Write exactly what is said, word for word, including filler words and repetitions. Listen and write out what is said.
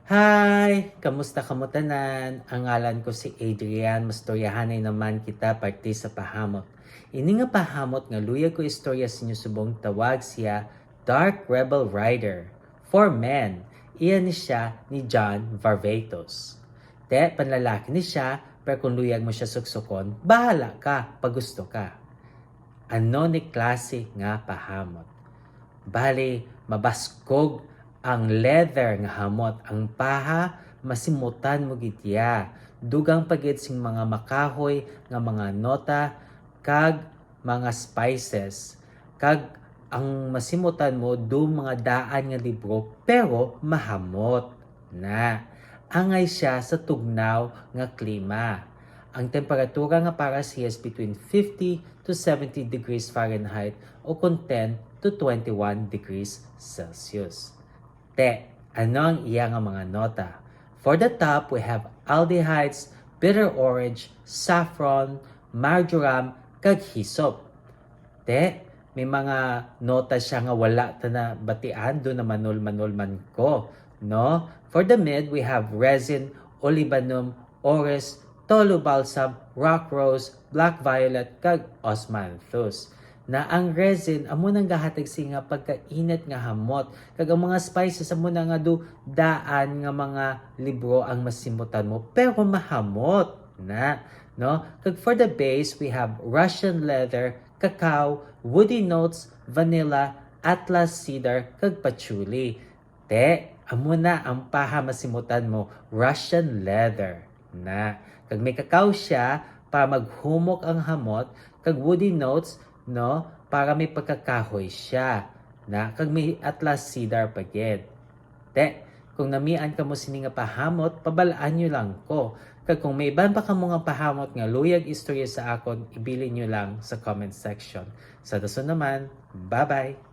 Hi! Kamusta kamo tanan? Ang ngalan ko si Adrian. Mastoryahanay naman kita parte sa pahamot. Ini nga pahamot nga luyag ko istorya sa inyo subong tawag siya Dark Rebel Rider for Men. Iya ni siya ni John Varvatos. Te, panlalaki ni siya, pero kung luyag mo siya suksukon, bahala ka, pagusto ka. Ano ni klase nga pahamot? Bali, mabaskog ang leather nga hamot. Ang paha, masimutan mo gid iya. Dugang pa gid sing mga makahoy nga mga nota kag mga spices. Kag ang masimutan mo do mga daan nga libro, pero mahamot na. Angay siya sa tugnaw nga klima. Ang temperatura nga para siya is between fifty to seventy degrees Fahrenheit o kon ten to twenty-one degrees Celsius. Te, ano ang iya nga mga nota? For the top, we have aldehydes, bitter orange, saffron, marjoram, kag hyssop. Te, may mga nota siya nga wala ta nabatian, do na manul-manul man ko, no? For the mid, we have resin, olibanum, orris, tolu balsam, rock rose, black violet, kag osmanthus. Na ang resin amo nang gahatag sini nga pagkainit nga hamot, kag ang mga spices amo na nga do daan nga mga libro ang masimutan mo, pero mahamot na, no? Kag for the base, we have Russian leather, cacao, woody notes, vanilla, atlas cedar, kag patchouli. Te, amo na ang paha masimutan mo, Russian leather na. Kag may cacao siya para maghumok ang hamot, kag woody notes, no, para may pagkakahoy siya na, kag may atlas cedar pa gid. Te, kung namian kamo sini nga pahamot, pabal-an nyo lang ko. Kag kung may iban pa kamo nga pahamot nga luyag istorya sa akon, ibilin nyo lang sa comment section. Sa dason naman, bye-bye!